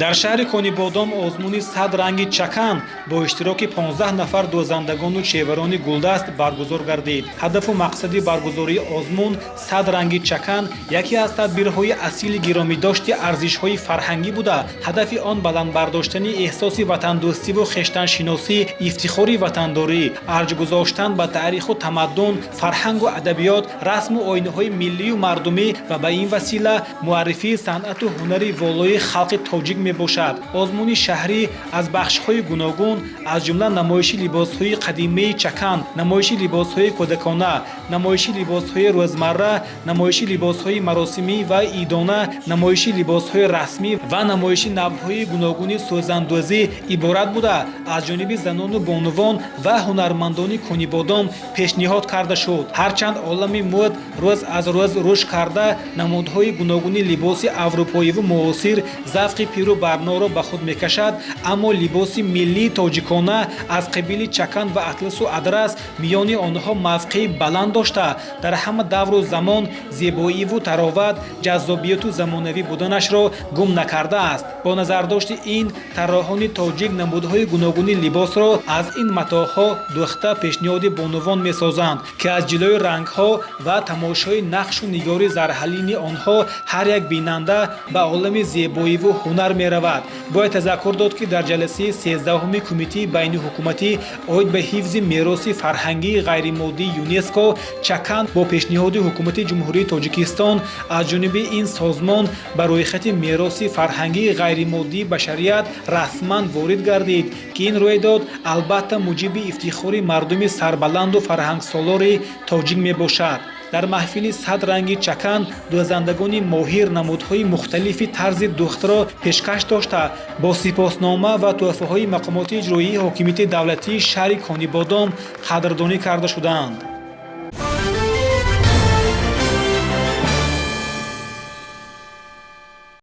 Дар шаҳри Конибодом озмуни «100 ранги чакан» бо иштироки 15 нафар дӯзандагону чеварони гулдаст баргузор гардид. Ҳадафу мақсади баргузории озмун «100 ранги чакан» яке аз тадбирҳои асили гиромидошти арзишҳои фарҳангӣ буда, ҳадафи он баланд бардоштани эҳсоси ватандӯстиву хештаншиносӣ, ифтихори ватандорӣ, арҷ гузоштан ба таъриху тамаддун, фарҳангу адабиёт, расму оинҳои миллию мардумӣ ва ба ин васила муаррифии санъату ҳунари волои халқи тоҷик мебошад. Озмуни шаҳрӣ аз бахшҳои гуногун, аз ҷумла намоиши либосҳои қадимаи чакан, намоиши либосҳои кӯдакона, намоиши либосҳои рӯзмарра, намоиши либосҳои маросимӣ ва идона, намоиши либосҳои расмӣ ва намоиши навъҳои гуногуни сӯзандӯзӣ иборат буда, аз ҷониби занону бонувон ва ҳунармандони Конибодом пешниҳод карда шуд. Ҳарчанд олами мӯд рӯз аз рӯз рушд карда, намудҳои гуногуни либоси аврупоиву муосир завқи пиру барноро ба худ мекашад, аммо либоси миллии тоҷикона аз қабили чакан ва атласу адрас миёни онҳо мавқеи баланд дошта, дар ҳама давру замон зебоиву тароват, ҷаззобияту замонавӣ буданашро гум накардааст. Бо назардошти ин, тарроҳони тоҷик намудҳои гуногуни либосро аз ин матоъҳо дӯхта, пешниҳоди бонувон месозанд, ки аз ҷилои рангҳо ва тамошои нақшу нигори зарҳалини онҳо ҳар як бинанда ба олами зебоиву ҳунар меравад. Бояд тазаккур дод, ки дар ҷаласаи 13-уми Кумитаи байниҳукуматӣ оид ба ҳифзи мероси фарҳангии ғайримоддии ЮНЕСКО чакан бо пешниҳоди Ҳукумати Ҷумҳурии Тоҷикистон аз ҷониби ин созмон ба рӯйхати мероси фарҳангии ғайримоддии башарият расман ворид гардид, ки ин рӯйдод албатта муҷиби ифтихори мардуми сарбаланду фарҳангсолори тоҷик мебошад. Дар маҳфили «100 ранги чакан» дӯзандагони моҳир намудҳои мухталифи тарзи дӯхтро пешкаш дошта, бо сипоснома ва тӯҳфаҳои мақомоти иҷроии ҳокимияти давлатии шаҳри Конибодом қадрдонӣ карда шуданд.